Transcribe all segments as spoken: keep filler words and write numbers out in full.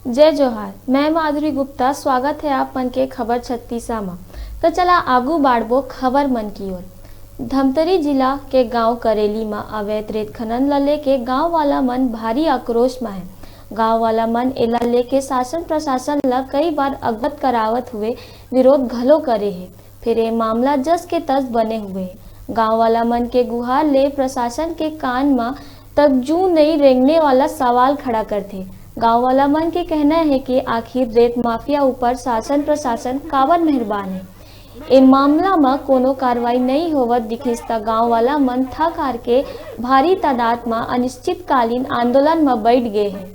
जय जोहार, मैं माधुरी गुप्ता। स्वागत है आप मन के खबर छत्तीसा म। तो चला आगू बाढ़बो खबर मन की ओर। धमतरी जिला के गांव करेली म अवैध रेत खनन ल लेके गांव वाला मन भारी आक्रोश म है। गांव वाला मन एला लेके शासन प्रशासन ल कई बार अवगत करावत हुए विरोध घलो करे हे। फिर ये मामला जस के तस बने हुए हे। गांव वाला मन के गुहार ले प्रशासन के कान म तक जू नई रेंगने वाला सवाल खड़ा करथे। गांव वाला मन के कहना हे कि आखिर रेत माफिया ऊपर शासन प्रशासन काबर मेहरबान हे। ए मामला म कोनो कार्रवाई नई होवत दिखिस त गांव वाला मन थक हार के भारी तादाद म अनिश्चितकालीन आंदोलन म बैठ गे हे।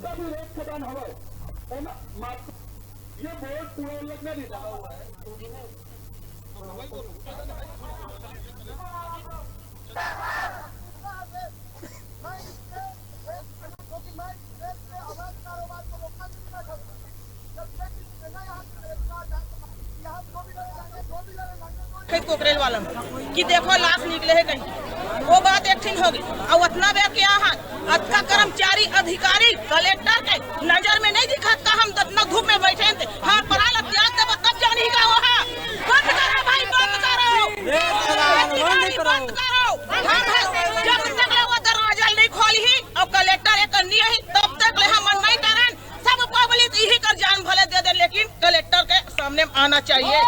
कोकरेल वाला में कि देखो लाश निकले हे कहीं, वो बात एक ठिन होगे। अउ अतना बेर के यहाँ अतका कर्मचारी अधिकारी कलेक्टर के नजर में नहीं दिखत का? हम अतना धूप में बैठे हन ते, हमर परान ला त्याग देबो तब जानी का वो हा। बंद करो भाई, बंद करो। अधिकारी बंद करो। हम जब तक ले वो दरवाजा नहीं खोली ही अउ कलेक्टर एक नहीं ही, तब तक ले हम नहीं करन। सब पब्लिक यही कर जान भले दे दे, लेकिन कलेक्टर के सामने आना चाहिए।